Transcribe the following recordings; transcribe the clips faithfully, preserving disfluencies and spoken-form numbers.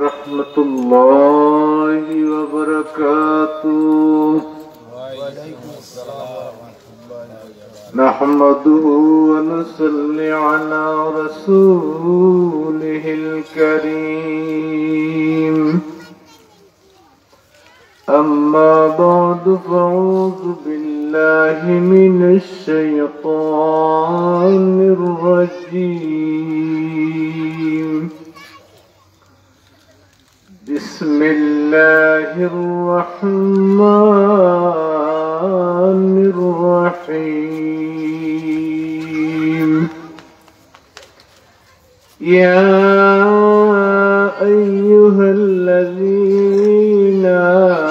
ورحمة الله وبركاته. نحمده ونصلي على رسوله الكريم. أما بعد، فأعوذ بالله من الشيطان الرجيم. بسم الله الرحمن الرحيم. يا أيها الذين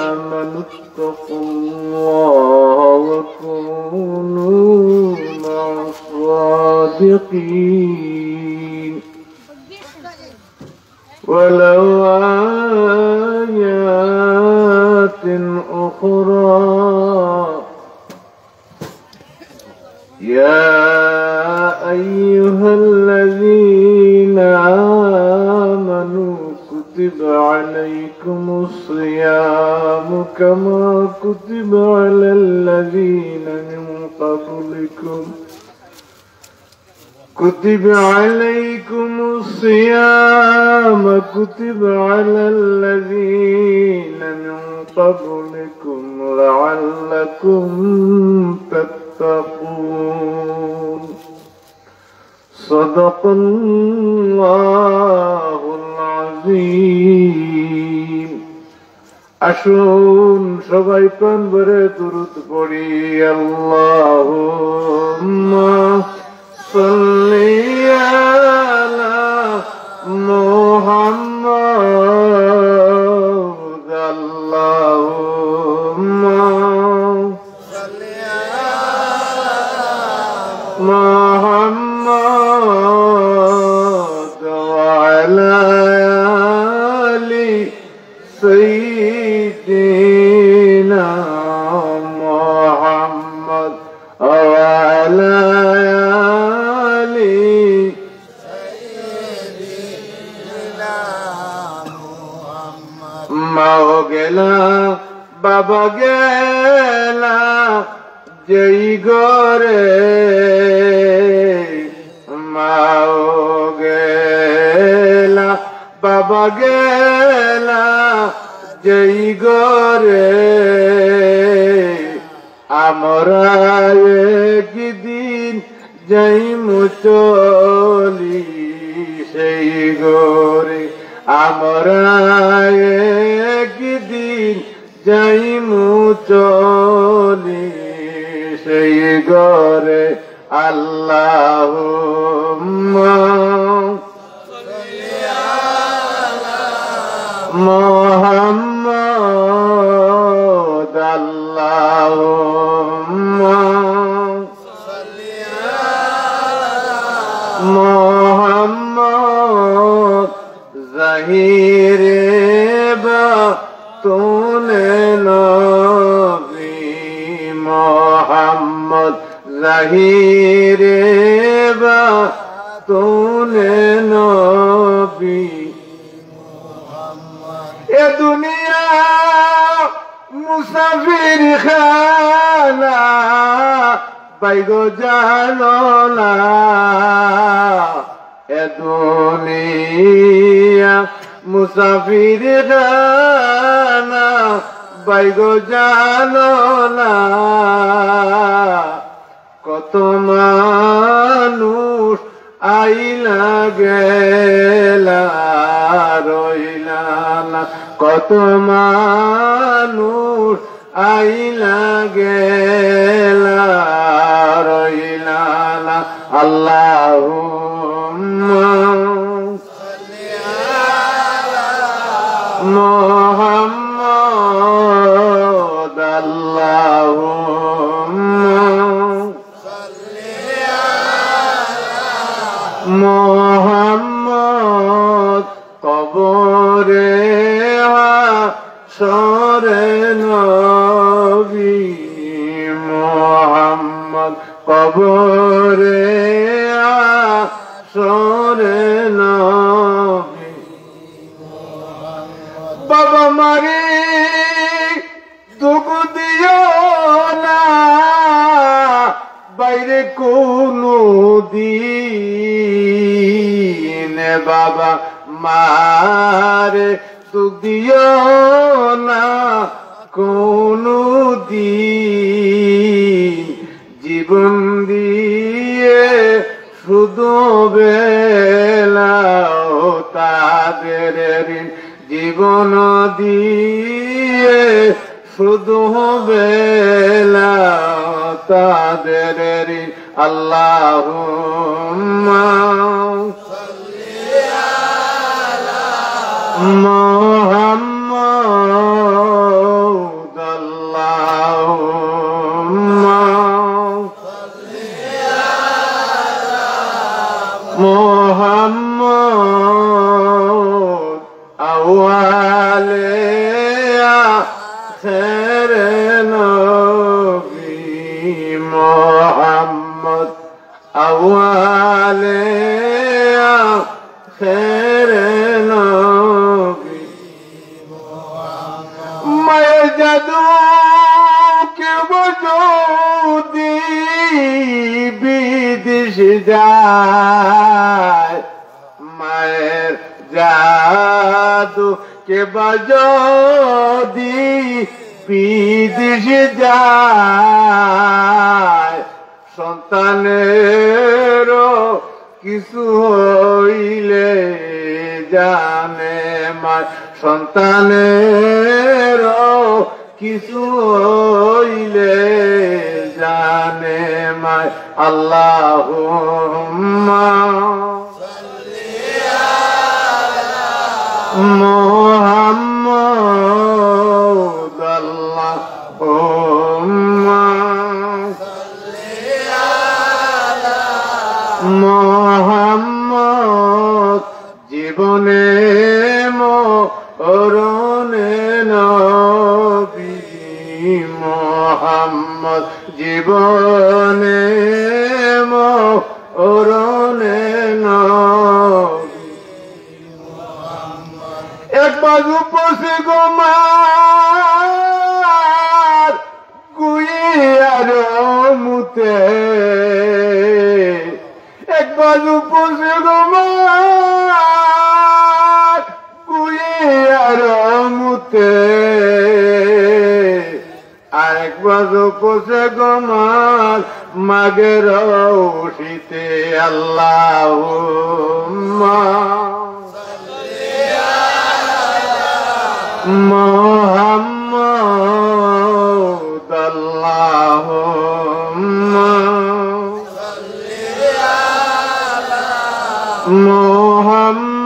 آمنوا اتقوا الله وكونوا مع الصادقين. ولو آيات أخرى. يا أيها الذين آمنوا كتب عليكم الصيام كما كتب على الذين من قبلكم كتب عليكم الصيام كتب على الذين من قبلكم لعلكم تتقون. صدق الله العظيم. আসুন সবাই প্রাণ ভরে দুরূদ পড়ি। اللهم صل على محمد. اللهم محمد وعلى آل سيدنا محمد وعلى آل মা গেলা, বাবা গেলা, যেই ঘরে মাও গেলা, বাবা গেলা, যেই ঘরে আমরা একদিন যাইমু চলি, সেই ঘরে আমরা একদিন যাইমু চলি, সেই ঘরে। اللهم محمد. اللهم محمد. ظاهرِ باطنِ نبی محمد، ظاهرِ باطنِ نبی। এ দুনিয়া মুসাফির খানা, ভাইগো জানো না। এ দুনিয়া মুসাফির খানা, ভাইগো জানো না। কত মানুষ আইলা গেলা রইলা না, কত মানুষ আইলা গেলা রইলা না। اللهم محمد. اللهم محمد. কবরে হাশরে নবী মুহাম্মদ, কবরে হাশরে নবী। বাবা মারে দুঃখ দিও না, বাইরে কোনো দিন। বাবা মারে দুঃখ দিও না কোনো দিন। জীবন দিয়ে শুধু বেলাও তাদের ঋণ, জীবন দিয়ে শুধু বেলাও তাদের ঋণ। আল্লাহুম্মা মুহাম্মদ, আল্লাহুম্মা মুহাম্মদ, আউয়ালে আখেরে নবী মুহাম্মদ, আউয়ালে আখেরে নবী। মায়ের জাদু কেউ যদি বিদেশ যায়, মায়ের জাদু কেউ যদি বিদেশ যায়, সন্তানেরও কিছু হইলে জানে মায়, সন্তানেরও কিছু হইলে জানে মায়। আল্লাহুম্মা মুহাম্মদ, আল্লাহুম্মা মুহাম্মদ, জীবনে মরণে নবী মুহাম্মদ, জীবনে মরণে নবী। এক বাজু পড়ছে গো মার গুইয়ার মুতে, এক বাজু পড়ছে গো মার গুইয়ার মুতে, আরেক বাজু পড়ছে গো মার মাগের শীতে। আল্লাহুম্মা মুহাম্মদ, আল্লাহুম্মা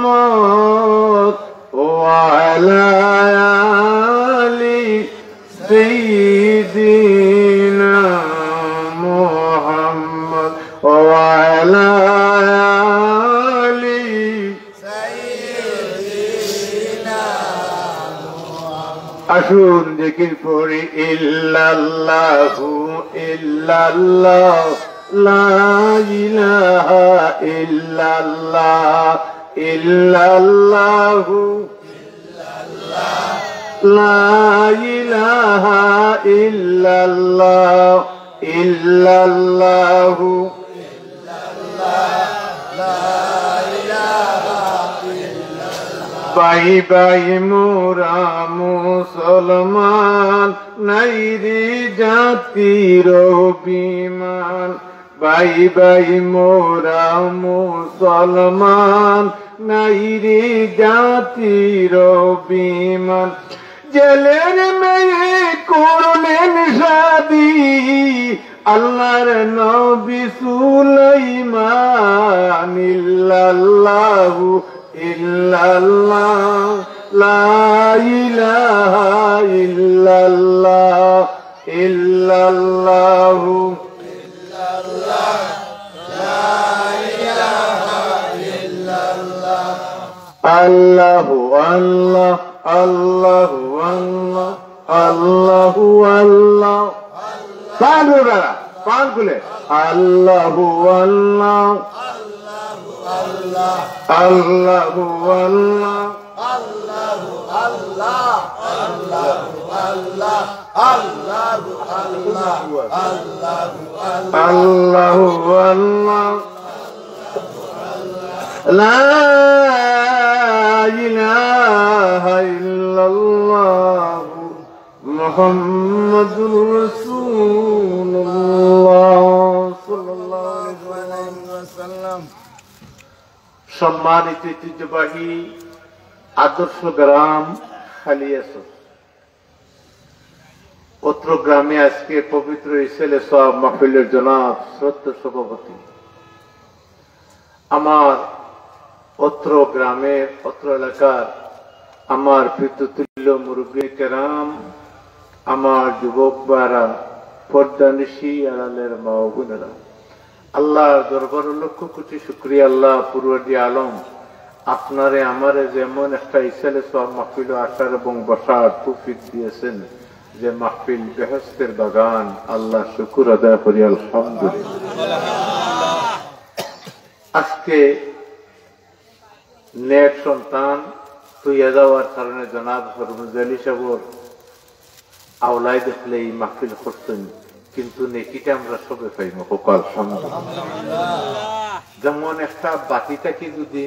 মুহাম্মদ ওয়া আলা আলি সাইয়্যিদিনা মুহাম্মদ ওয়া আলা আলি। আসুন জিকির করি, ইল্লাল্লাহু ইল্লাল্লাহ, লা ইলাহা ইল্লাল্লাহ, ইল্লাল্লাহু লা ইলাহা ইল্লাল্লাহ, ইল্লাল্লাহু। ভাই ভাই মোরা মুসলমান, নাই রে জাতির অভিমান। ভাই ভাই মোরা মুসলমান, নাই রে জাতির অভিমান। জেলের মেয়ে করলেন শাদি আল্লাহর নবী সুলাইমান। ইল্লাল্লাহু ইল্লাল্লাহ, লা ইলাহা ইল্লাল্লাহ, ইল্লাল্লাহু। আল্লাহু আল্লাহ, আল্লাহু আল্লাহ, আল্লাহু আল্লাহ। প্রাণ খুলে, প্রাণ খুলে। আল্লাহু আল্লাহ, আল্লাহু আল্লাহ। আল্লাহ, আল্লাহ, আল্লাহ, আল্লাহ, আল্লাহ, আল্লাহ, আল্লাহ। لا إله إلا الله محمد رسول الله صلى الله عليه وسلم। সম্মানিত ঐতিহ্যবাহী আদর্শ গ্রাম খালিয়াসর, অত্র গ্রামে আজকে পবিত্র ইসালে সওয়াব মাহফিলের জনাব শ্রদ্ধেয় সভাপতি, আমার অত্র গ্রামের, অত্র এলাকার আমার পিতৃতুল্য মুরব্বী কেরাম, আমার যুবক ভাইরা, পর্দানিশি আড়ালের মা ও বোনেরা, আল্লাহর দরবারে লক্ষ কোটি শুকরিয়া। আল্লাহ পরওয়ারদিগার আলম, আপনারে আমারে যেমন একটা ইসালে সওয়াব মাহফিল আসার এবং বসার তৌফিক দিয়েছেন, যে মাহফিল বেহেশতের বাগান, আল্লাহ শুকুর আদায় করি, আলহামদুলিল্লাহ। আজকে নেক সন্তান তৈয়া যাওয়ার কারণে জনাব হরমুজালি সাহেবর আওলাদ অকলে এই মাহফিল করছেন, কিন্তু নেকিটা আমরা সবে পাইমু, কউক্কা আলহামদুলিল্লাহ। যেমন একটা বাতি থাকি যদি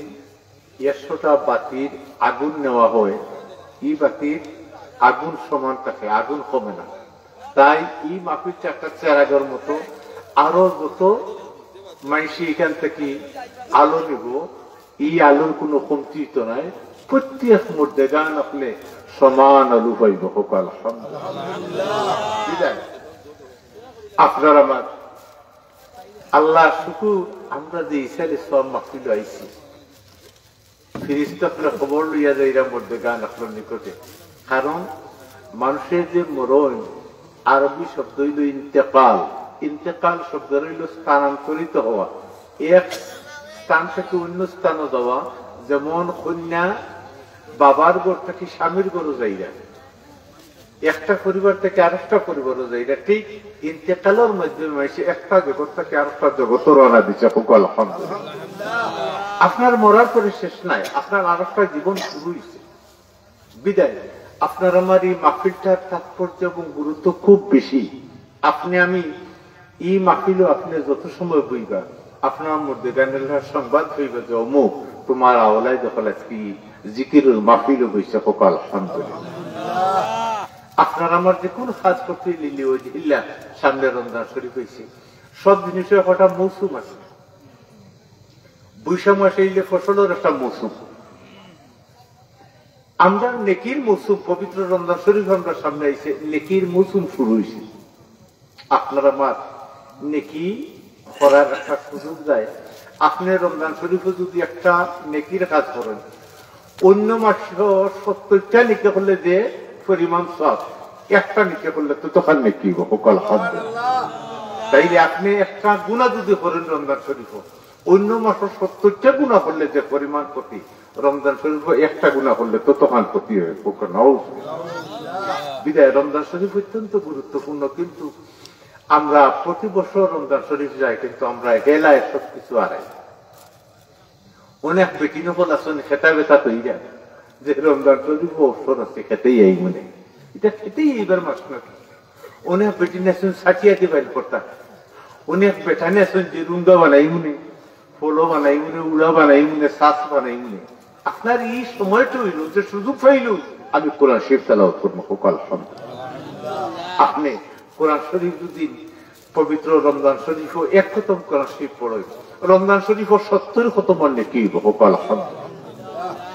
একশোটা বাতির আগুন নেওয়া হয়, এই বাতির আগুন সমান থাকে, আগুন কমে না। তাই এই মাহফিলটা একটা চেরাগর মতো, আরো যত মাইনষে এখান থাকি আলো নিব, এই আলোর কোনো কমতি তো নাই। প্রত্যেক মুর্দেগান অকলে সমান আলো পাইব, কউক্কা আলহামদুলিল্লাহ। বিদায়, আপনার আমার আল্লাহর শুকুর, আমরা যে ইসালে সওয়াব মাহফিল আইছি, ফিরিস্তা অকলে খবর লইয়া যাইরা মুর্দেগান অকলর নিকটে। কারণ মানুষের যে মরণ, আরবি শব্দ অইল ইন্তেকাল। ইন্তেকাল শব্দ অইল স্থানান্তরিত হওয়া, এক স্থান থাকি অন্য স্থানো যাওয়া। যেমন কইন্যা বাবার ঘর থাকি স্বামীর ঘরো যাইরা, একটা পরিবার থাকি আরেকটা পরিবারো যাইরা, ঠিক ইন্তেকালর মাধ্যমে মাইনষে একটা জগৎ থাকি আরেকটা জগতো রওনা দিছে, কউক্কা আলহামদুলিল্লাহ। আপনার মরার পরে শেষ নাই, আপনার আরেকটা জীবন শুরু হইছে। বিদায়, আপনার আমার এই মাহফিলটার তাৎপর্য এবং গুরুত্ব খুব বেশি। আপনি আমি এই মাহফিলো আপনি যত সময় বইবা, আপনার মধ্যে গানের সংবাদ হইবে যে অমুক তোমার আওলাদ অকল আজকে জিকিরুল মাহফিলো বইছে, কউক্কা আলহামদুলিল্লাহ। আপনার আমার যে কোনো কাজ করতে লিলি ওই জিল্লা, সামনে রমজান শরীফ হইছে, সব জিনিসের একটা মৌসুম আছে। বৈশাখ মাসে ইলে ফসলের একটা মৌসুম। আমরা নেকির মৌসুম, পবিত্র রমজান শরীফ আমরা সামনে আইছে, নেকির মৌসুম শুরু হইছে। আপনার আমার নেকি করার একটা সুযোগ দেয়। আপনি রমজান শরীফে যদি একটা নেকির কাজ করেন, অন্য মাসে সত্তরটা নেকি করলে যে পরিমাণ সওয়াব, একটা নেকি করলে ততখান নেকি হইব, কউক্কা আলহামদুলিল্লাহ। তাইলে আপনি একটা গুনাহ যদি করেন রমজান শরীফে, অন্য মাসে সত্তরটা গুনাহ করলে যে পরিমাণ ক্ষতি, রমজান শরীফে একটা গুনাহ করলে ততখান ক্ষতি হয়, কউক্কা নাউজুবিল্লাহ। বিদায়, রমজান শরীফ অত্যন্ত গুরুত্বপূর্ণ, কিন্তু আমরা প্রতি বছর রমজান শরীফ যাই, কিন্তু আমরা হেলায় সব কিছু হারাই। অনেক বেটিন অকল আছইন খেতা বেতা তৈরা যে রমজান শরীফ অবসর আছে, খেতেই আইমুনে। ইটা খেতেই আইবার মাস নাকি? অনেক বেটিন আছইন সাথিয়াতি বাইর করতা, অনেক বেটাইন আছইন যে রুঙ্গা বানাইমুনে, ফলো বানাইমুনে, উড়া বানাইমুনে, সাস বানাইমুনে। আপনার এই সময়টা হইল যে সুযোগ পাইল, আমি কোরআন শরীফ তেলাওয়াত করবো, কউক্কা আলহামদুলিল্লাহ। আপনি কোরআন শরীফ যদি পবিত্র রমজান শরীফও এক খতম কোরআন শরীফ পড়েন, রমজান শরীফও সত্তর খতমর নেকি হইব, কউক্কা আলহামদুলিল্লাহ।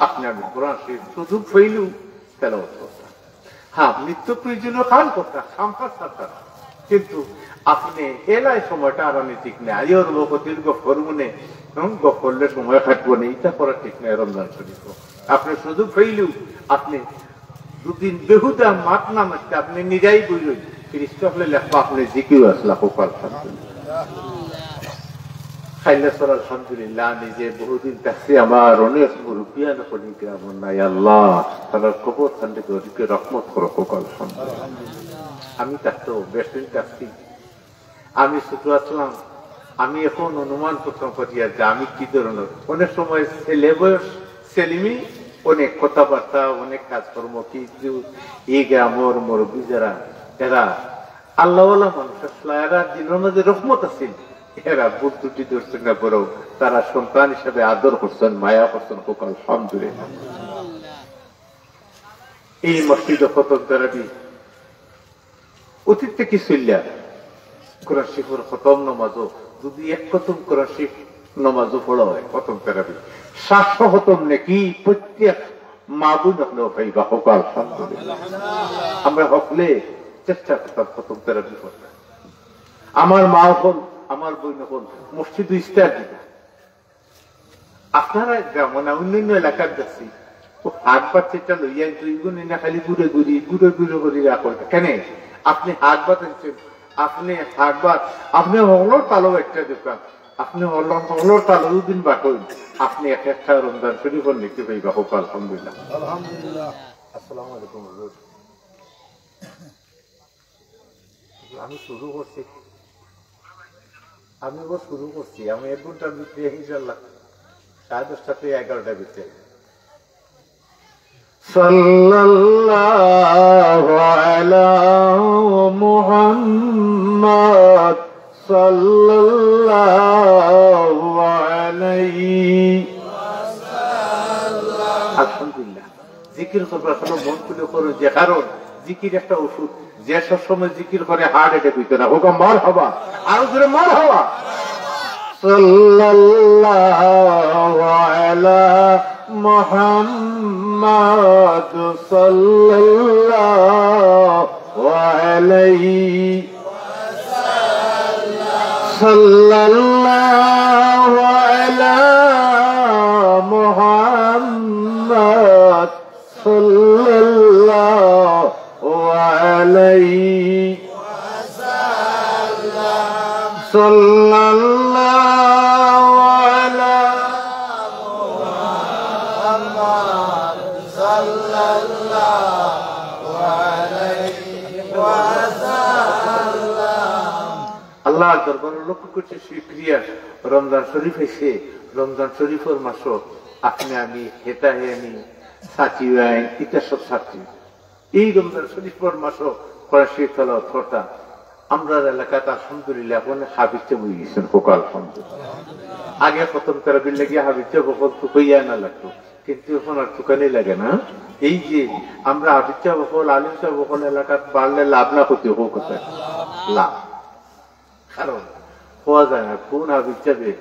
আপনি আমি কোরআন শরীফ সুযোগ পাইলেও তেলাওয়াত করতাম। হ্যাঁ, নিত্য প্রয়োজনীয় কাম করতাম, কাম কাজ করতাম, কিন্তু আপনি হেলায় সময়টা আর আমি ঠিক না। আইয়র লোক দীর্ঘ ফরমুনে, হুম, গপ করলে সময় কাটবো না, এটা করা ঠিক না। রমজান শরীফ আপনি সুযোগ পাইলেও আপনি দুদিন বেহুদা মাত না মারতে আপনি নিরাই বই রইল। ফিরিস্তা অকলে লেখবা আপনি জিকির আসলা, কউক্কা আলহামদুলিল্লাহ। খাইলা সর আলহামদুলিল্লাহ, নিজে বহুদিন থাকছি, আমার অনেক মুরব্বিয়ান অকল গ্রামর নাই, আল্লাহ তারার কবর খান্ডে গরিকে রহমত করো, কউক্কা আলহামদুলিল্লাহ। আমি থাকতো বেশ দিন থাকছি, আমি ছোট আসলাম, আমি এখন অনুমান করতাম পারি আর যে আমি কি ধরনের। অনেক সময় ছেলে বয়স, ছেলিমি অনেক কথাবার্তা, অনেক কাজকর্ম, কিন্তু এই গ্রামর মুরব্বী যারা, এরা আল্লাহওয়ালা মানুষ আছলা, এরা দিলর মাঝে রহমত আছিল। এরা ভুল ত্রুটি ধরছইন না, বরং তারা সন্তান হিসাবে আদর করছইন, মায়া করছইন। কউক্কা আলহামদুলিল্লাহ। এই মসজিদো খতম তারাবি অতীত থাকি চলিয়া, কোরআন শরীফর খতম নামাজও, যদি এক খতম কোরআন শরীফ নামাজও পড়া হয়, খতম তারাবি, সাতশো খতম নেকি প্রত্যেক মা বোন অকলেও পাইবা। কউক্কা আলহামদুলিল্লাহ। আমরা হকলে চেষ্টা করতাম খতম তারাবি পড়তাম। আমার মা অকল, আমার বইন অকল, মসজিদো ইস্তার দিবা। আপনারা গ্রামো না, অন্যান্য এলাকাত দেখছি, ও হাট বাচ্চাটা লইয়া দুই গুণ এনে খালি ঘুরে ঘুরি, ঘুরে ঘুরে করি রাখো। কেনে? আপনি হাট বাত আনছেন, আপনি হাট বাত, আপনি হকলর তালো একটা দোকান, আপনি হকলর, হকলর তালো দুদিন বাটইন, আপনি এক একটা রমজান শরীফর নেকি পাইবা। কউক্কা আলহামদুলিল্লাহ। আলহামদুলিল্লাহ। আসসালামু আলাইকুম হুজুর। আমি শুরু করছি, আমি বস শুরু করছি, আমি এক ঘন্টার ভিতরে ইনশাল্লাহ সাড়ে দশটা থেকে এগারোটার ভিতরে। সাল্লাল্লাহু আলা মুহাম্মদ, সাল্লাল্লাহু আলাইহি। আলহামদুলিল্লাহ। জিকির করবার সময় মন খুলে করো, যে কারণ জিকির একটা ওষুধ। যে সব সময় জিকির করে হার্ট অ্যাটাক হইতো না। কউক্কা মারহাবা, আরো জোরে মারহাবা। সাল্লাল্লাহু আলা মুহাম্মদ, সাল্লাল্লাহু আলাইহি, সাল্লাল্লাহু আলা মুহাম্মদ, সাল্লাল্লাহু আলাইহি, সাল্লাল্লাহু আলা মুহাম্মদ, সাল্লাল্লাহু আলাইহি ওয়াসাল্লাম। আল্লাহর দরবারে লক্ষ কোটি শুকরিয়া, রমজান শরীফ আইছে, রমজান শরীফর মাসো আপনে আমি হেতা হেনি, সাথী আইন, ইতা সব সাথী। এই রমজান শরীফর মাসো কোরআন শরীফ তেলাওয়াত করতাম। আমরার এলাকাত আলহামদুলিল্লাহ অখন হাফিজ সাব অই গেছইন, কউক্কা আলহামদুলিল্লাহ। আগে খতম তারাবির লাগি হাফিজ সাব অকল তুকাইয়া আনা লাগতো, কিন্তু অখন আর তুকানি লাগে না। এই যে আমরা হাফিজ সাব অকল, আলিম সাব অকল এলাকাত বাড়লে লাভ না ক্ষতি? কউক্কা লাভ। কারণ কওয়া যায় না কোন হাফিজ সাবে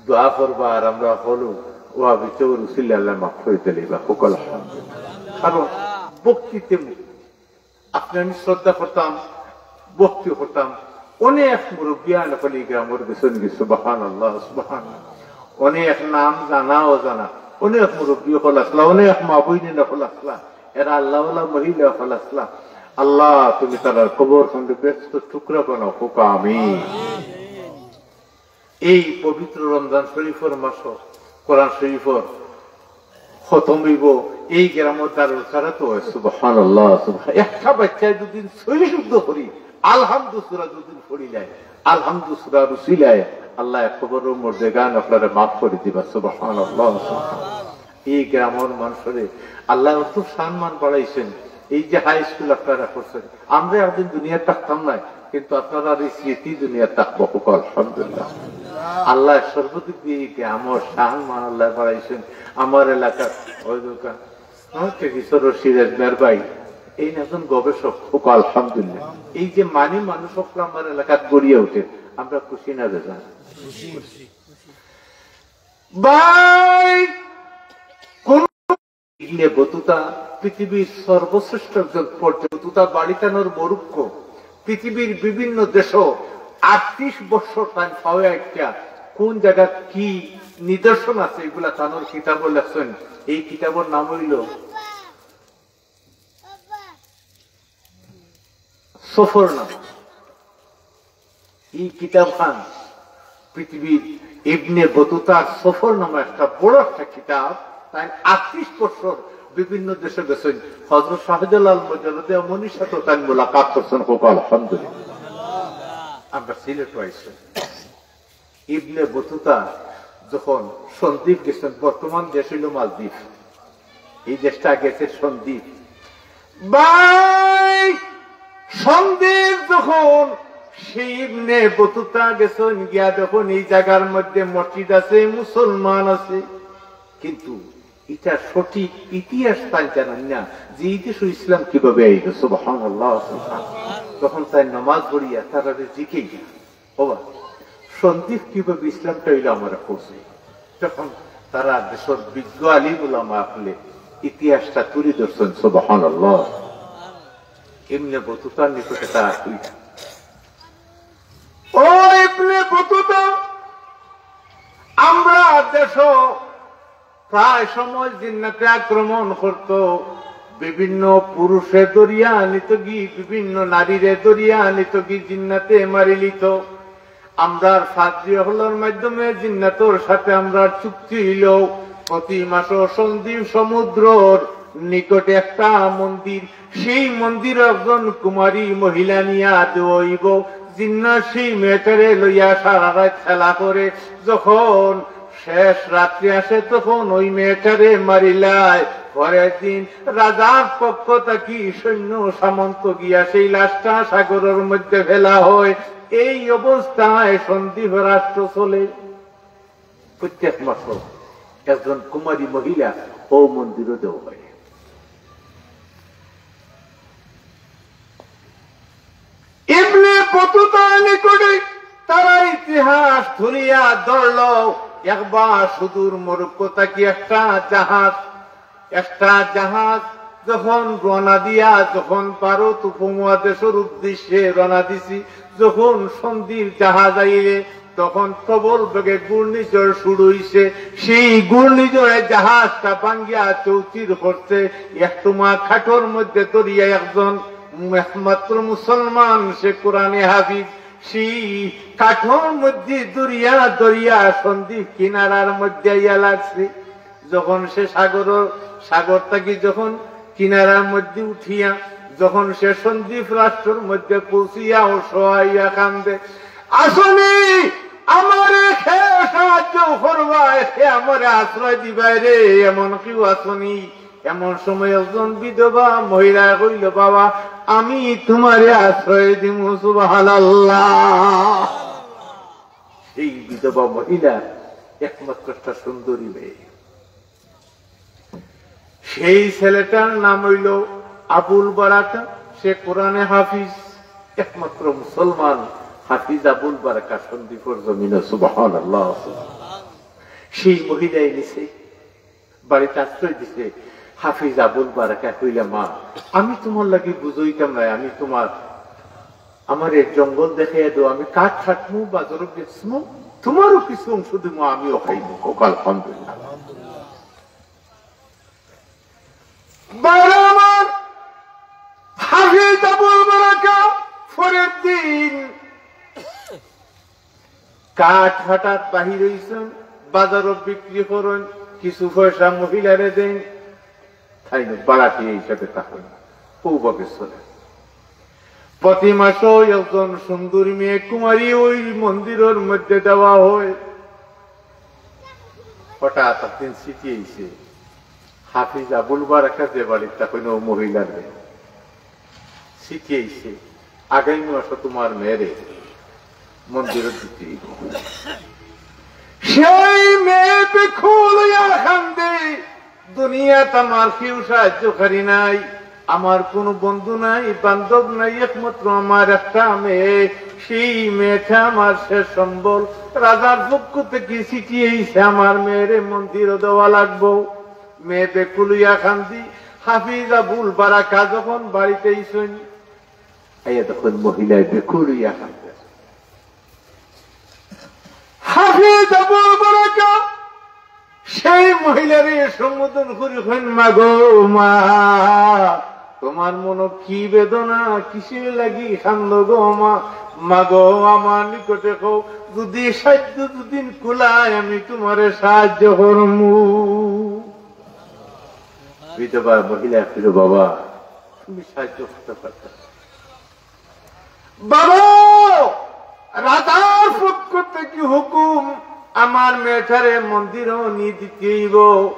দোয়া করবা আর আমরা হকলউ অউ হাফিজ সাবর উসিলায় আল্লায় মাফ করি দিলাইবা। কউক্কা আলহামদুলিল্লাহ। কারণ ভক্তিতে মুক্ত। আপনে আমি শ্রদ্ধা করতাম, ভক্তি করতাম। অনেক মুরব্বিয়ান অকল ই গ্রামর গেছইন গি, সুবহানাল্লাহ, সুবহানাল্লাহ। অনেক নাম জানা অজানা, অনেক মুরব্বি অকল আছলা, অনেক মা বইন অকল আছলা, এরা আল্লাহওয়ালা মহিলা অকল আছলা। আল্লাহ, তুমি তারার কবর খানরে বেহেস্ত টুকরা বানাও, কউক্কা আমিন। এই পবিত্র রমজান শরীফর মাসো কোরআন শরীফর খতম অইবো, এই গ্রামর দারুল কারাতো অয়। সুবহানাল্লাহ, সুবহান-, একটা বাচ্চায় দুদিন সহি শুদ্ধ করি আলহামদু সূরা দুদিন পড়িলায়, আলহামদু সূরার উসিলায় আল্লায় কবরর মুর্দেগান অকলরে মাফ করি দিবা। সুবহানাল্লাহ, সুবহানাল্লাহ। এই গ্রামর মানষরে আল্লায় অত সম্মান বাড়াইছইন। এই যে হাই স্কুল আপনারা করছইন, আমরা একদিন দুনিয়াত থাকতাম নায়, কিন্তু আপনারার এই স্মৃতি দুনিয়াত থাকবো। কউক্কা আলহামদুলিল্লাহ। আল্লায় সর্বদিক দিয়া এই গ্রামর সম্মান আল্লায় বাড়াইছইন। আমার এলাকার ওই দোকান, আমার টেরিসর রশিদ আজমের ভাই, এই একজন গবেষক। কউক্কা আলহামদুলিল্লাহ। এই যে মানি মানুষ অকল আমার এলাকাত গড়িয়া উঠে, আমরা খুশি না বেজার? ভাই, কোন ইবনে বতুতা পৃথিবীর সর্বশ্রেষ্ঠ একজন পর্যটক। বতুতা বাড়ি তানর মরুক্কো। পৃথিবীর বিভিন্ন দেশো আটত্রিশ বছর তাইন পাওয়া একটা কোন জাগাত কি নিদর্শন আছে, এগুলা তানর কিতাবো লেখছইন। এই কিতাবর নাম অইলো সফরনামা। এই কিতাবখান পৃথিবীর ইবনে বতুতার সফরনামা একটা বড় একটা কিতাব। তাইন আটত্রিশ বছর বিভিন্ন দেশো গেছইন। হযরত শাহজালাল মুজাররদে অমনির সাথে তাইন মোলাকাত করছইন। কউক্কা আলহামদুলিল্লাহ। আমরা সিলেটো আইছি। ইবনে বতুতা যখন সন্দ্বীপ গেছইন, বর্তমান দেশ অইলো মালদ্বীপ, এই দেশটা গেছে সন্দীপ। ভাই, সন্দীপ যখন সেই ইবনে বতুতা গেছইন, গিয়া দেখইন এই জাগার মধ্যে মসজিদ আছে, মুসলমান আছে, কিন্তু ইটা সঠিক ইতিহাস তাইন জানইন না যে এই দেশো ইসলাম কিভাবে আইলো। সুবহানাল্লাহ, সুবহানাল্লাহ। তখন তাইন নামাজ পড়িয়া তারারে জিকাইলা, "ওবা, সন্দীপ কিভাবে ইসলামটা অইলো আমারে কওছে।" তখন তারা দেশর বিজ্ঞ আলিম উলামা অকলে ইতিহাসটা তুলি ধরছইন। সুবহানাল্লাহ। ইবনে বতুতার নিকটে তারা কইলা, "ও ইবনে বতুতা, আমরা দেশো প্রায় সময় জিন্নাতে আক্রমণ করত, বিভিন্ন পুরুষে ধরিয়া নিতগি, বিভিন্ন নারীরে ধরিয়া নিতগি, জিন্নাতে মারিলিত। আমরার পাদ্রী অকলর মাধ্যমে জিন্নাতর সাথে আমরার চুক্তি অইলো, প্রতি মাসো সন্দীপ সমুদ্রর নিকটে একটা মন্দির, সেই মন্দিরো একজন কুমারী মহিলা নিয়া দেওয়া অইবো। জিন্নাত সেই মেয়েটারে লইয়া সারা রাইত খেলা করে, যখন শেষ রাত্রি আসে তখন ওই মেয়েটারে মারিলায়। পরের দিন রাজার পক্ষ থাকি সৈন্য সামন্ত গিয়া সেই লাশটা সাগরর মধ্যে ফেলা হয়।" এই অবস্থায় সন্দীপ রাষ্ট্র চলে। প্রত্যেক মাসো একজন কুমারী মহিলা ও মন্দিরো দেওয়া হয়। ইবনে বতুতার নিকটে তারা ইতিহাস তুলিয়া ধরল। একবার সুদূর মরক্কো থাকি একটা জাহাজ, একটা জাহাজ যখন রওনা দিয়া, যখন ভারত উপমহাদেশর উদ্দেশ্যে রওনা দিছে, যখন সন্দীপ জাহাজ আইলে, তখন প্রবল বেগে ঘূর্ণিঝড় শুরু অইছে। সেই ঘূর্ণিঝড়ে জাহাজটা ভাঙ্গিয়া চৌচির করছে। এক টুমা কাঠর মধ্যে ধরিয়া একজন, একমাত্র মুসলমান, সে কোরআনে হাফিজ, সেই কাঠর মধ্যে ধরিয়া ধরিয়া সন্দীপ কিনারার মধ্যে আইয়া লাগছে। যখন সে সাগর, সাগর থাকি যখন কিনারার মধ্যে উঠিয়া যখন সে সন্দীপ রাষ্ট্রর মধ্যে পৌঁছিয়া অসহায় অইয়া কান্দে, "আসনি, আমারে কে সাহায্য করবায়, কে আমারে আশ্রয় দিবায় রে, এমন কেউ আসনি?" এমন সময় একজন বিধবা মহিলা কইল, "বাবা, আমি তোমারে আশ্রয় দিমু।" সুবহানাল্লাহ। সেই বিধবা মহিলা একমাত্র একটা সুন্দরী মেয়ে। সেই ছেলেটার নাম অইল আবুল বারাকা, সে কোরআনে হাফিজ, একমাত্র মুসলমান হাফিজ আবুল বারাকা সন্দীপর জমিনো। সুবহানাল্লাহ। সেই মহিলায় নিছে, বাড়িত আশ্রয় দিছে। হাফিজ আবুল বারাকা কইলা, "মা, আমি তোমার লাগি বুঝাইতাম নায়, আমি তোমার, আমারে জঙ্গল দেখাইয়া দেও, আমি কাঠ কাটমু, বাজারো বেচমু, তোমারও কিছু অংশ দিমু, আমিও খাইমু।" কও আলহামদুলিল্লাহ। ভাইরা আমার, হাফিজ আবুল বারাকা পরের দিন কাঠ হঠাৎ বাহির অইছইন, বাজারো বিক্রি করইন, কিছু পয়সা মহিলারে দেইন, তাইন ভাড়াটিয়া হিসাবে থাকইন, অউভাবে চলে। প্রতি মাসো একজন সুন্দরী মেয়ে কুমারী ওই মন্দিরর মধ্যে দেওয়া হয়। হঠাৎ একদিন চিঠি আইছে, হাফিজ আবুল বারাকা যে বাড়িত থাকইন, অউ মহিলার বাড়ি। চিঠি আইছে, "আগামী মাসো তোমার মেয়েরে মন্দিরো দিতে অইবো।" সেই মেয়ে বেকুল অইয়া কান্দে, "দুনিয়াত আমার কেউ সাহায্যকারী নাই, আমার কোনো বন্ধু নাই, বান্ধব নাই, একমাত্র আমার একটা মেয়ে, সেই মেয়েটা আমার শেষ সম্বল। রাজার পক্ষ থাকি চিঠি আইছে, আমার মেয়েরে মন্দিরো দেওয়া লাগবো।" মেয়ে বেকুল অইয়া কান্দি, হাফিজ আবুল বারাকা যখন বাড়িত আইছইন, আইয়া দেখইন মহিলায় বেকুল অইয়া কান্দে। হাফিজ আবুল বারাকা সেই মহিলারে সম্বোধন করি কইন, "মা গো মা, তোমার মনো কি বেদনা, কিসের লাগি কান্দো গো মা? মা গো, আমার নিকটে কও, যদি সাধ্য দুদিন কুলায় আমি তোমারে সাহায্য করমু।" বিধবা মহিলা কইল, "বাবা, তুমি সাহায্য করতে পারতে না।" "বাবা, রাজার পক্ষ থাকি হুকুম, আমার মেয়েটারে মন্দিরো নি দিতে অইবো।"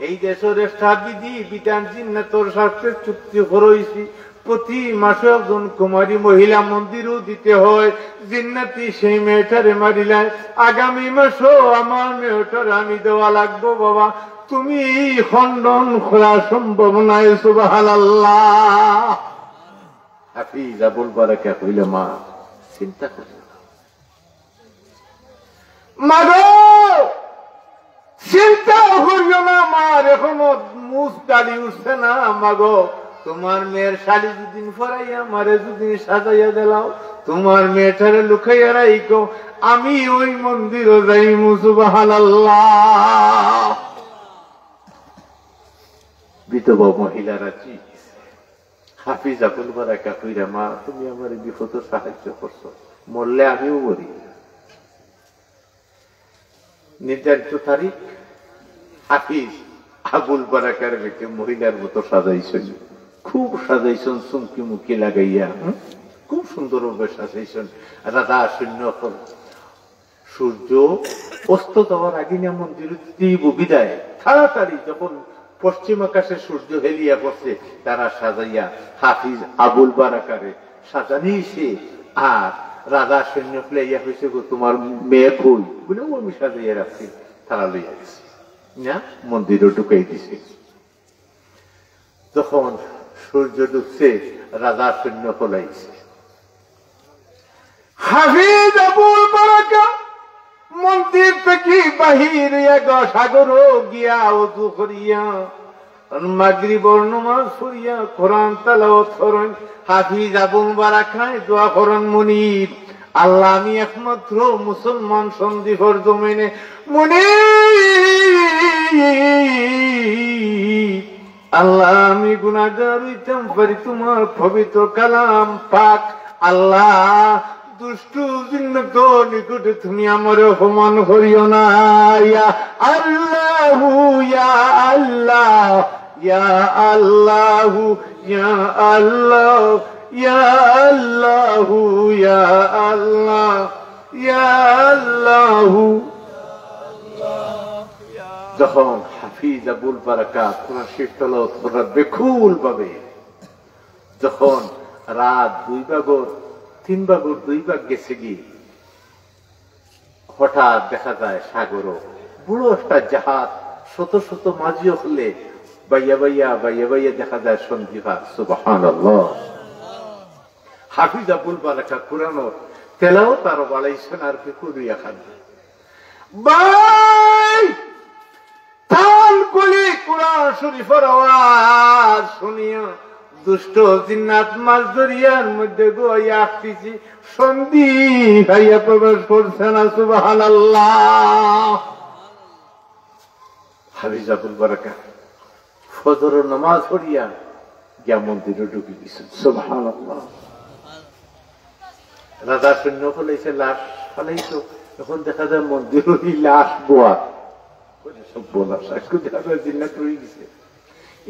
এই দেশর একটা বিধি বিধান, জিন্নাতর স্বার্থে চুক্তি করছি, প্রতি মাসে একজন কুমারী মহিলা মন্দিরো দিতে হয়। জিন্নাতি সেই মেয়েটারে মারিলায়, আগামী মাসও আমার মেয়েটারে আমি দেওয়া লাগবো। বাবা, তুমি খণ্ডন করা সম্ভব নায়। সুবহানাল্লাহ। হাফিজ আবুল বারাকা কইলা, মা, চিন্তা করিও না। মাগো, চিন্তা করিও না, আমার এখনো মুছ দাড়ি উঠছে না। মাগো, তোমার মেয়ের শাড়ি দুদিন পরাইয়া, আমারে দুদিন সাজাইয়া দিলাও, তোমার মেয়েটারে লুকাইয়া রাখো, আমি ওই মন্দিরো যাইমু। সুবহানাল্লাহ। বিধবা মহিলারা কি হাফিজ আবুল বারাকা কইরা, মা, তুমি আমারে বিপদো সাহায্য করছো, মরলে আমিও মরি। নির্ধারিত তারিখ, হাফিজ আবুল বারাকার বেটে মহিলার মতো সাজাইছইন, খুব সাজাইছইন, চুমকি মুকি লাগাইয়া, হুম, খুব সুন্দরভাবে সাজাইছইন। রাজা সৈন্য অকল সূর্য অস্ত যাওয়ার আগে না মন্দিরো দিবো বিদায়। তাড়াতাড়ি যখন পশ্চিম আকাশে সূর্য হেলিয়া পড়ছে, তারা সাজাইয়া হাফিজ আবুল বারাকারে সাজানি অইছে। আর রাজা সৈন্য অকলে আইয়া কইছে, গো, তোমার মেয়ে কই? বলে, ও আমি সাজাইয়া রাখছি, তারা লইয়া গেছে। না, মন্দিরো ঢুকাই দিছে। যখন সূর্য ডুবছে, রাজা সৈন্য অকল আইছে। হাফিজ আবুল বারাকা মন্দির থাকি বাহির অইয়া গো সাগরো গিয়া অজু করিয়া, মাগরিবর নমাজ পড়িয়া, কোরআন তেলাওয়াত করইন। হাফিজ আবুল বারাকায় দোয়া করইন, মুনিব, আল্লাহ, আমি একমাত্র মুসলমান সন্দ্বীপর জমিনে, মুনিব, আল্লাহ, আমি গুনাহগার অইতাম পারি, তোমার পবিত্র কালাম পাক, আল্লাহ, দুষ্ট জিন্নাতর নিকটে তুমি আমারে অপমান করিও না। ইয়া আল্লাহু, ইয়া আল্লাহ, ইয়া আল্লাহু, ইয়া আল্লাহ, ইয়া আল্লাহু, ইয়া আল্লাহ, ইয়া আল্লাহু। যখন হাফিজ আবুল বারাকা কোরআন শরীফ তেলাওয়াত কররা বেকুল ভাবে, যখন রাত দুই ভাগর তিন ভাগর দুই ভাগ গেছে গি, হঠাৎ দেখা যায় সাগরো বড় একটা জাহাজ, শত শত মাঝি অকলে বাইয়া বাইয়া, বাইয়া বাইয়া দেখা যায় সন্দ্বীপ পার। সুবহানাল্লাহ। হাফিজ আবুল বারাকা কোরআনর তেলাওয়াত আরো বাড়াইছইন, আর কি করি এখন। ভাই, তান কলি কোরআন শরীফর আওয়াজ শুনিয়া দুষ্ট জিন্নাত মাঝ দরিয়ার মধ্যে গিয়া আটকিছে, সন্দ্বীপ আইয়া প্রবেশ করছে না। সুবহানাল্লাহ। হাফিজ আবুল বারাকা ফজরর নামাজ পড়িয়া গিয়া মন্দিরো ঢুকি গেছইন। সুবহানাল্লাহ। রাজা সৈন্য অকল আইছে, লাশ ফালাইতো, এখন দেখা যায় মন্দিরো ই লাশ বওয়া। ওরে সর্বনাশ, আজকে দেখা যায় জিন্নাত রই গেছে।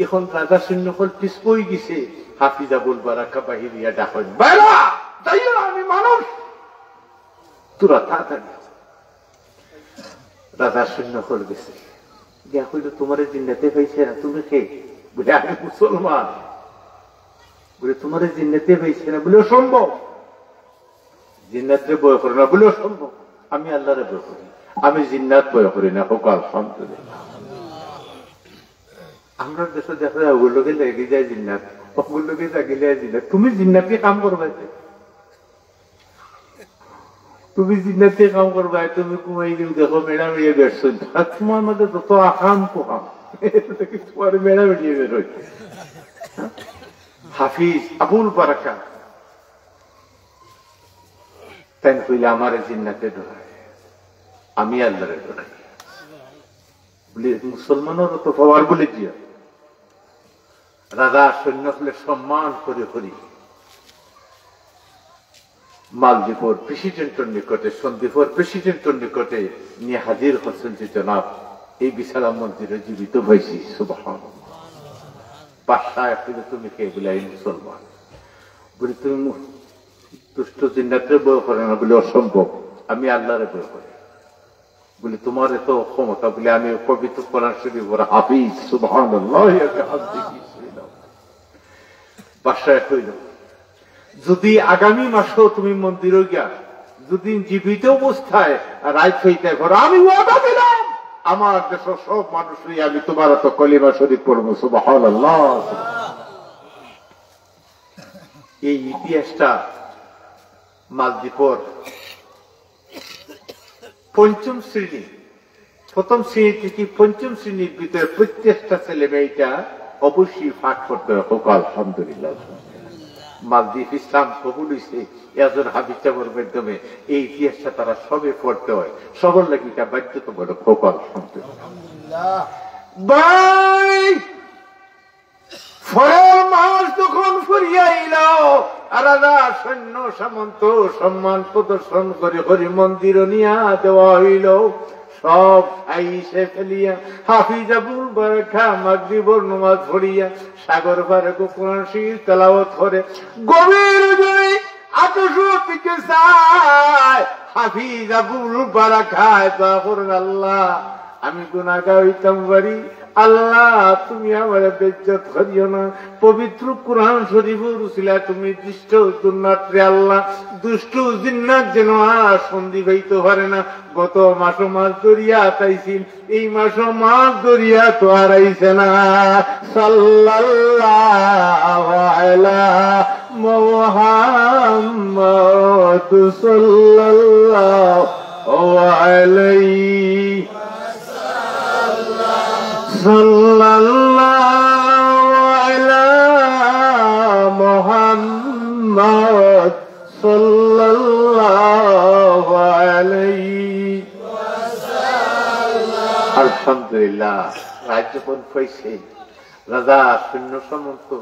এখন রাজা সৈন্য অকল পিছপই গেছে, হাফিজ আবুল বারাকা বাহির অইয়া ডাকইন, বাইরা, যাইও না, আমি মানুষ। তোরা তাড়াতাড়ি। রাজা সৈন্য অকল গেছে। গিয়া কইল, তোমারে জিন্নাতে পাইছে না, তুমি কে? বলে, আমি মুসলমান। বলে, তোমারে জিন্নাতে পাইছে না? বলে, অসম্ভব। জিন্নাতরে ভয় করে না? বলে, অসম্ভব। আমি আল্লাহরে ভয় করি, আমি জিন্নাত ভয় করি না। হোক আলহামদুলিল্লাহ। আমরা দেশো দেখা যায়, ওগুর লগে লাগি যায় জিন্নাত, ওগুর লগে লাগি যায় জিন্নাত। তুমি জিন্নাতি কাম করবায় তে? তুমি জিন্নাতি কাম করবায়, তুমি ঘুমাই দিও, দেখো মেড়া মেড়িয়ে বেরছইন। আর তোমার মধ্যে যত আকাম কুকাম, তোমার মেড়া মেড়িয়ে বেরোয়। হাফিজ আবুল বারাকা তাইন কইলা, আমারে জিন্নাতে ডরায়, আমি আল্লাহরে ডরাই। বলে, মুসলমানরও তো পাওয়ার বলে দিয়া। রাজা সৈন্য অকলে সম্মান করি করি মালদ্বীপর প্রেসিডেন্টর নিকটে, সন্দ্বীপর প্রেসিডেন্টর নিকটে নিয়া হাজির করছইন যে, জনাব, এই বেচারা মন্দিরো জীবিত পাইছি। সুবহানাল্লাহ। বাদশায় কইল, তুমি কে? বলে, আমি মুসলমান। বলে, তুমি মু-, দুষ্ট জিন্নাতরে ভয় করো না? বলে, অসম্ভব, আমি আল্লাহরে ভয় করি। বলে, "তোমার এত ক্ষমতা?" বলে, "আমি পবিত্র কোরআন শরীফর হাফিজ।" সুবহানাল্লাহি ওয়া বিহামদিহি। বাদশায় কইল, "যদি আগামী মাসেও তুমি মন্দিরো গিয়া যদি জীবিত অবস্থায় রাইত হইতে পারো, আমি ওয়াদা দিলাম, আমার দেশর সব মানুষরে আমি তোমার এত কলিমা শরীফ পড়বো।" সুবহানাল্লাহ। এই ইতিহাসটা মালদ্বীপর পঞ্চম শ্রেণী, প্রথম শ্রেণী থেকে পঞ্চম শ্রেণীর ভিতরে প্রত্যেকটা ছেলে মেয়েটা অবশ্যই পাঠ করতে হয়। হোক আলহামদুলিল্লাহ। মালদ্বীপ ইসলাম কবুল হইছে এজন হাফিজ সাহেবের মাধ্যমে। এই ইতিহাসটা তারা সবে পড়তে হয়, সবার লাগি এটা বাধ্যতামূলক। হোক আলহামদুলিল্লাহ। ভাই, ফরল মাস যখন ফুরিয়া আইল, আর রাজা সৈন্য সামন্ত সম্মান প্রদর্শন করি করি মন্দির নিয়া দেওয়া হইল। সব সাইসে ফেলিয়া হাফিজ আবুল বারাকা মাগরিবর নমাজ পড়িয়া সাগর পারে কোরআন শরীফ তেলাওয়াত করে। গভীর রজনী আকাশ দিকে চায়, হাফিজ আবুল বারাকায় দোয়া করেন, "আল্লাহ, আমি গুনাহগার হইতাম পারি, আল্লাহ, তুমি আমারে বেইজ্জত করিও না। পবিত্র কোরআন শরীফর উসিলায় তুমি দুষ্ট জিন্নাতরে আল্লাহ, দুষ্ট জিন্নাত যেন আর সন্ধি পাইতে পারে না।" গত মাসও মাছ ধরিয়া আতাইছিল, এই মাসও মাছ ধরিয়া তো আর আইছে না। সাল্লাল্লাহু আলা মুহাম্মদ সাল্লাল্লাহু আলাইহি সাল্লাল্লাহু আলা মুহাম্মদ সাল্লাল্লাহু আলাইহি। আলহামদুলিল্লাহ, রাজ্যপাল কইছে, রাজা সৈন্য সামন্ত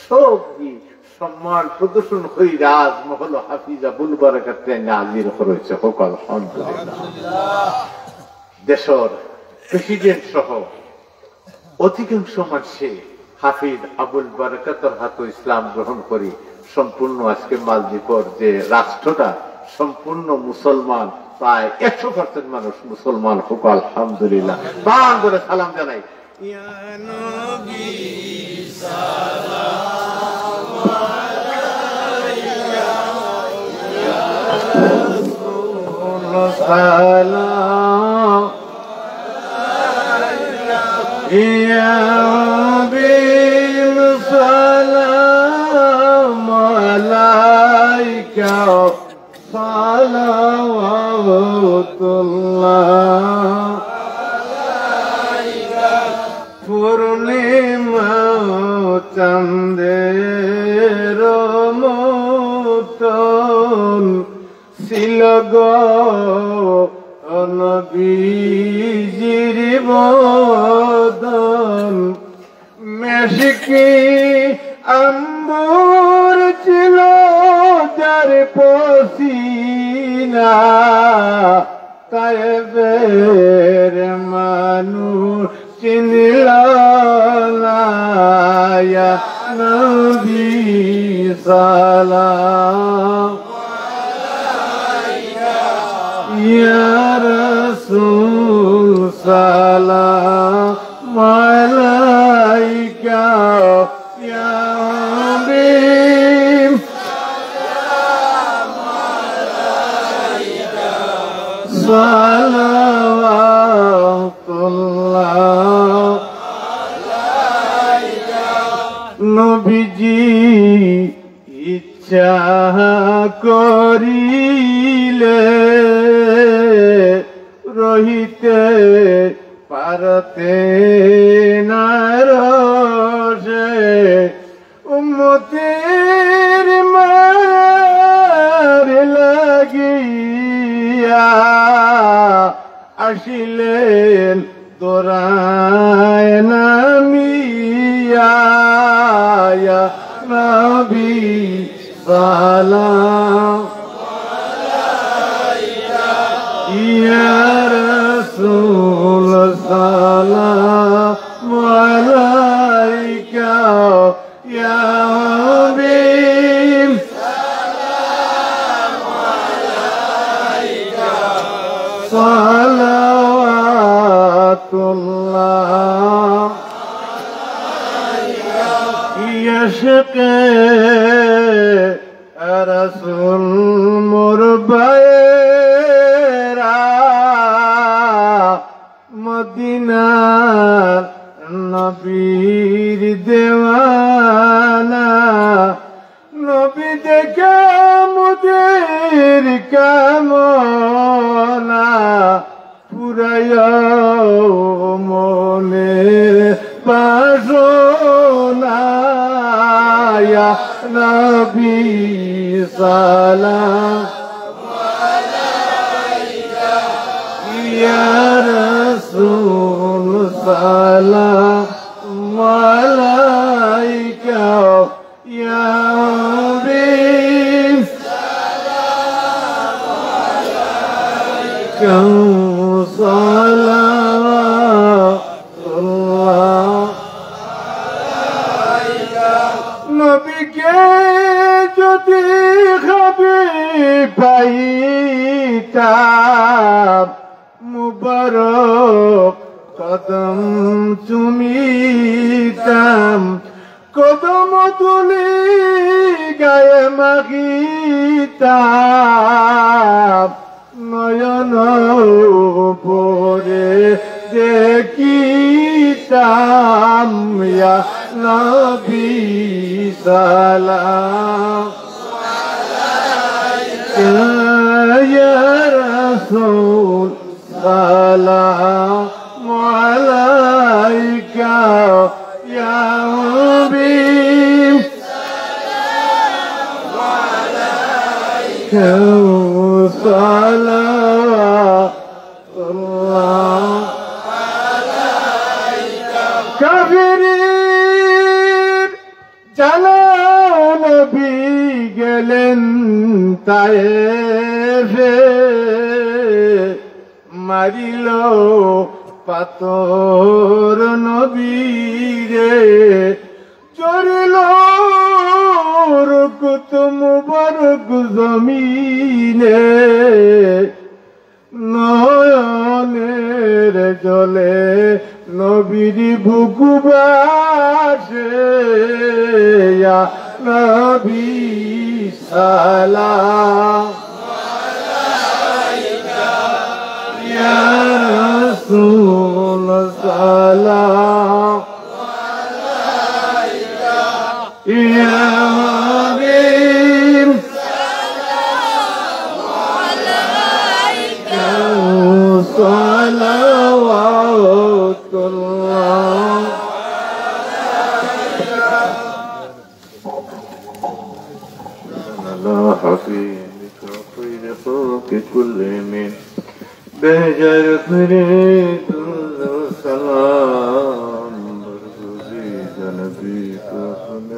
সব কি সম্মান প্রদর্শন করি রাজমহল হাফিজ আবুল বারাকাতরে হাজির করেছে। হোক আলহামদুলিল্লাহ। দেশর প্রেসিডেন্ট সহ অধিকাংশ মানুষে হাফিজ আবুল বারাকাতর হাতো ইসলাম গ্রহণ করি সম্পূর্ণ আজকে মালদ্বীপর যে রাষ্ট্রটা সম্পূর্ণ মুসলমান, প্রায় একশো পার্সেন্ট মানুষ মুসলমান। হোক আলহামদুলিল্লাহ। প্রাণ ভরে সালাম জানাই। ইয়া নবী সালাম আলাইকা, ইয়া রাসূল সালাম আলাইকা, ইয়া হাবিব সালাম আলাইকা। সালাওয়াতুল্লাহ আলাইকা। পূর্ণিমা চান্দের মতন ছিল গো নবীজির বদন। মেশকি আম্বর ছিল যার পসিনা, তায়েবের মানুষ চিনল না। ইয়া নবী সালাম আলাইকা, ইয়া রাসূল সালাম আলাইকা, ইয়া হাবিব সালাম আলাইকা, সালাওয়াতুল্লাহ আলাইকা। নবীজি ইচ্ছা করিলে রহিতে পারতে না রসে, উম্মতের মার লাগিয়া আসিলেন দৌড়ায় নামিয়া। ইয়া নবী সালাম আলাইকা, ইয়া রাসূল সালাম আলাইকা, ইয়া হাবিব সালাম আলাইকা, সালাম ইশকে রাসূল মোর ভাইয়েরা, মদিনার নবীর দেওয়ানা, নবী দেখে মোদের কামনা, পুরাইও মনে বাসনা, ইয়া নবী সালাম আলাইকা, ইয়া রাসূল সালাম আলাইকা। يا ربي صلوات الله. নবীকে যদি হাবিব পাইতাম, মুবারক কদম চুমিতাম, কদম ধুলি গায়ে মাখিতাম, নয়ন ভরে দেখিতাম, ইয়া নবী সালাম আলাইকা, ইয়া রাসূল সালাম আলাইকা, ইয়া হাবিব সালাম আলাইকা, সালাওয়াতুল্লাহ আলাইকা। কাফিরিন জানো নবী গেলেন তায়েফে, মারিল পাথর নবীরে, ঝরিল রক্ত মুবারক জমিনে। নয়নের জলে নবীর বুক ভাসে, ইয়া নবী সালাম আলাইকা, ইয়া রাসূল সালাম আলাইকা। يا حبيب صلوات الله. على حبيبك خير خلق كل من بهجر فريد السلام برگزید نبی کفن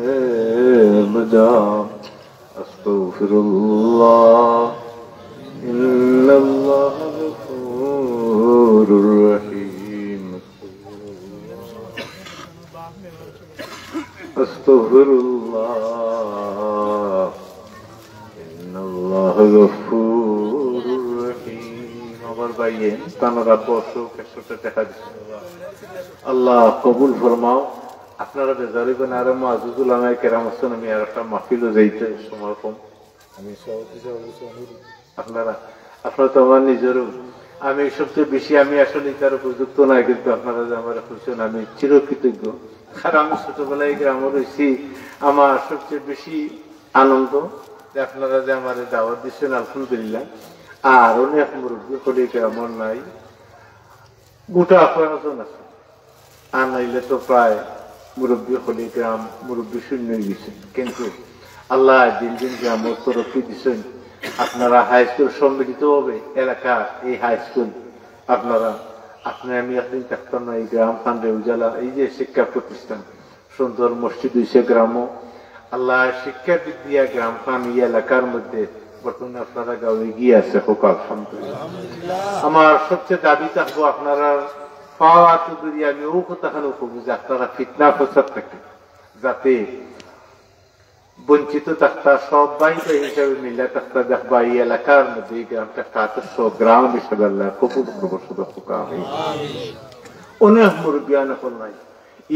مدام. أستغفر الله إن الله غفور رحيم. أستغفر الله إن الله غفور رحيم. আমার ভাইয়ে, তানরা বসো, একশোটা টাকা দিছে। আল্লাহ কবুল ফরমাও। আপনারা বেজার অইবেন, আরো মুআজ্জিজ উলামায়ে কেরাম আছেন, আমি আর একটা মাহফিলও যাইতে সময় কম। আমি সভাপতি সাহেবের কাছে অনুরোধ। আপনারা, আপনারা তো আমার নিজেরও। আমি সবচেয়ে বেশি, আমি আসলে ইতার উপযুক্ত নায়, কিন্তু আপনারা যে আমারে কইছেন, আমি চিরকৃতজ্ঞ। কারণ আমি ছোটবেলায় গ্রামো রইছি, আমার সবচেয়ে বেশি আনন্দ যে আপনারা যে আমারে দাওয়াত দিছেন, আলহামদুলিল্লাহ। আর অনেক মুরব্বী অকলে গ্রামো নাই, গোটা কয়েকজন আছে। আর নাইলে তো প্রায় মুরব্বী অকলে গ্রাম মুরব্বী শূন্য অই গেছে। কিন্তু আল্লাহ দিন দিন গ্রামো তরক্কি দিছেন। আপনারা হাই স্কুল সম্মিলিতভাবে এলাকার এই হাই স্কুল আপনারা, আপনি আমি একদিন থাকতাম না, এই গ্রাম খানরে উজালা, এই যে শিক্ষা প্রতিষ্ঠান, সুন্দর মসজিদ অইছে গ্রামো। আল্লাহ শিক্ষা দিক দিয়া গ্রাম খান এই এলাকার মধ্যে বর্তমানে আপনারা গাঁও এগিয়ে আছে, হোক আলহামদুলিল্লাহ। আমার সবচেয়ে দাবি থাকবো আপনারা পাওয়া তো দূরে, আমি ও কথা খান কব যে আপনারা ফিতনা ফসাদ থাকি যাতে বঞ্চিত থাকতা, সব ভাই ভাই হিসাবে মিলা থাকতা, দেখবা এই এলাকার মধ্যে এই গ্রামটা কাতর সব গ্রাম হিসাবে আল্লাহ কবুল করবো, সদা হোক আমিন। অনেক মুরব্বিয়ান অকল নাই,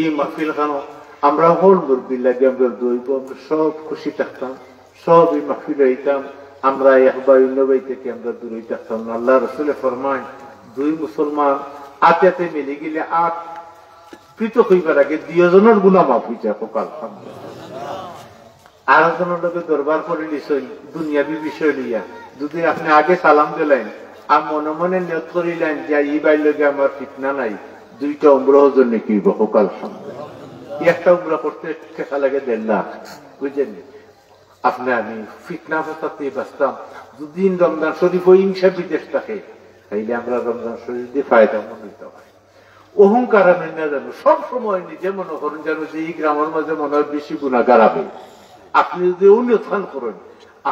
এই মাহফিল খানো আমরা হকল মুরব্বির লাগি আমরা দোয়া অইবো, আমরা সব খুশি থাকতাম, সব ই মাহফিল আইতাম, আমরা এক ভাই অন্য ভাই থাকি আমরা দূরই থাকতাম না। আল্লার রসুলে ফরমাইন, দুই মুসলমান আতে আতে মিলি গেলে আত পৃথক অইবার আগে দুইওজনর গুনা মাফ অইযায়। কউক্কা আলহামদুলিল্লাহ। আরকজনর লগে দরবার করি লিছইন দুনিয়াবি বিষয় লইয়া। দুদিন আপনে আগে সালাম দিলাইন আর মনে মনে নিয়ত করিলাইন যে ই ভাইর লগে আমার ফিতনা নাই, দুইটা উমরা হজর নেকি অইবো। কউক্কা আলহামদুলিল্লাহ। একটা উমরা করতে টেকা লাগে দেড় লাখ, বুঝছইন নি? আপনে আমি ফিতনা ফাসাদ থাকি বাঁচতাম। দুদিন রমজান শরীফ অউ হিংসা বিদ্বেষ থাকে, তাইলে আমরা রমজান শরীফ দি ফায়দা মনে অইতো। অহংকার আমি না জানো, সব সময় নিজে মনে করইন জানো যে ই গ্রামর মাঝে মনে অয় বেশি গুনাগার আমি। আপনে যদি অউ নিয়তখান করইন,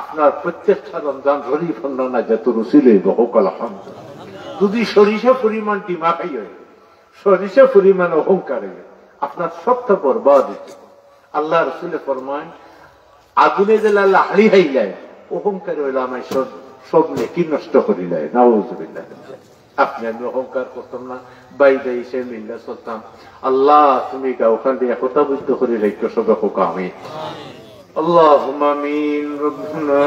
আপনার প্রত্যেকটা রমজান শরীফ আপনার নাজাতর উসিলা অইবো। কউক্কা আলহামদুলিল্লাহ। যদি সরিষা পরিমাণ ডিমা খাই অয়, সরিষা পরিমাণ অহংকার অয়, আপনার সবটা বরবাদ অইযায়। আল্লার রসুলে ফরমাইন, আগুনে যেলা লাকড়ি খাইলায়, অহংকার অইলা আমার সব, সব নেকি নষ্ট করিলায়। নাউজুবিল্লাহ। আপনে আমি অহংকার করতাম না, ভাই ভাই হিসাবে মিল্লা চলতাম। আল্লাহ, তুমি গাঁওখান দিয়া একতাবদ্ধ করি রাখিও, সবে কউক্কা আমিন। اللهم آمين. ربنا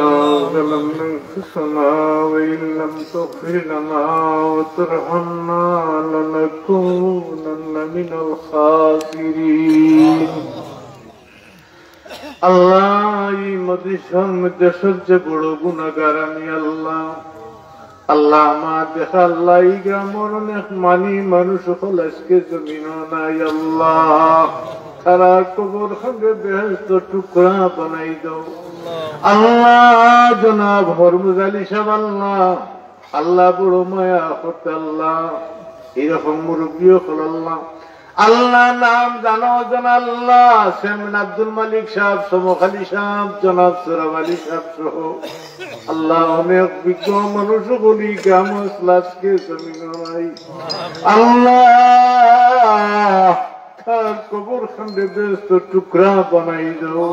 ظلمنا أنفسنا وإن لم تغفر لنا وترحمنا لنكونن من الخاسرين. আল্লাহ, ই মদিসন দেশর যে বড় গুনাগার আমি আল্লাহ। আল্লাহ, আমার দেখা আল্লাহ, ই গ্রামর অনেক মানি মানুষ অকল আজকে জমিনো নাই আল্লাহ। তারার কবরখানরে বেহেশতর টুকরা বানাই দেও আল্লাহ। জনাব হরমুজ আলী সাহেব আল্লাহ, আল্লাহ বড় মায়া করতে আল্লাহ, এরকম মুরব্বী অকল আল্লাহ, আল্লাহ নাম জানো জন আল্লাহ, চেয়ারম্যান আব্দুল মালিক সাহেব, সমক আলী সাহেব, জনাব সোহরাব আলী সাহেব সহ আল্লাহ অনেক বিজ্ঞ মানুষ অকল ই গ্রামো আজকে জমিনো নাই। আল্লাহ তার কবরখানরে বেহেশতর টুকরা বানাই দেও।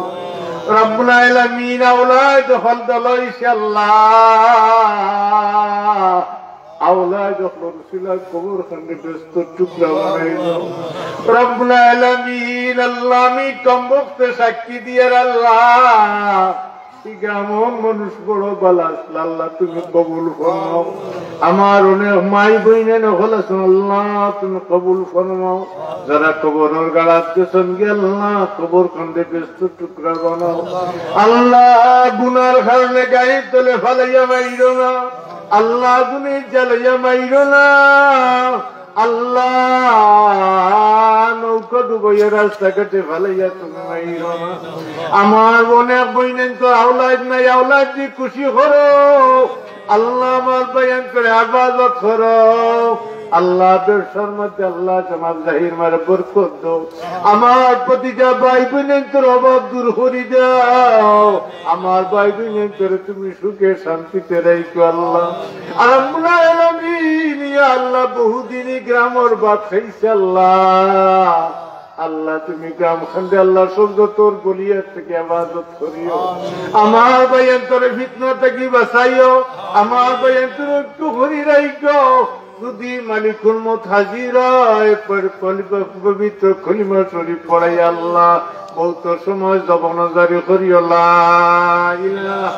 রব্বুল আলামিন, আওলাদ অকল দল অইছে আল্লাহ, আওলাদ অকলর উসিলায় কবরখানরে বেহেশতর টুকরা বানাই দেও। রব্বুল আলামিন, আল্লাহ আমি কমবখতে সাক্ষী দিয়ার আল্লাহ, ই গ্রামর মানুষ বড় ভালা আছলা, আল্লাহ তুমি কবুল ফরমাও। আমার অনেক মাই বইনাইন অকল আছইন, আল্লাহ তুমি কবুল ফরমাও। যারা কবরর গাড়াত গেছইন গি আল্লাহ, কবরখানরে বেহেশতর টুকরা বানাও। আল্লাহ গুনার কারণে গাড়ির তলে ফালাইয়া মাইরো না, আল্লাহ তুমি জ্বালাইয়া মাইরো না। আল্লাহ, নৌকা ডুবাইয়া রাস্তাঘাটে ফালাইয়া তুমি মাইরো না। আমার অনেক বইনাইন্তর আওলাদ নাই, আওলাদ দি খুশি করো। আল্লাহ, আমার ভাইয়াইন্তর হেফাজত করো। আল্লাহ, ব্যবসার মধ্যে আল্লাহ জনাব জাহির মারে বরকত দেও। আমার প্রতিটা ভাই বইনাইন্তর অভাব দূর করি দেও। আমার ভাই বইনাইন্তরে তুমি সুখে শান্তিতে রাখো আল্লাহ। আর রব্বুল আলামিন, ইয়া আল্লাহ, বহুদিন ই গ্রামর ভাত খাইছে আল্লাহ। আল্লাহ, তুমি গ্রামখানরে আল্লাহ সব যতর বলিয়ার থাকি হেফাজত করিও। আমার ভাইয়াইন্তরে ফিতনা থাকি বাঁচাইও। আমার ভাইয়াইন্তরে ঐক্য করি রাখো। যদি মালিকুল মউত হাজির অয়, পর-, পর-, পবিত্র কলিমা শরীফ পড়াই আল্লাহ, মউতর সময় জবানো জারি করিও, লা ইলাহা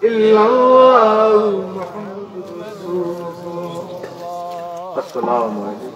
ইল্লাল্লাহু মুহাম্মাদুর রাসূলুল্লাহ। আসসালামু আলাইকুম।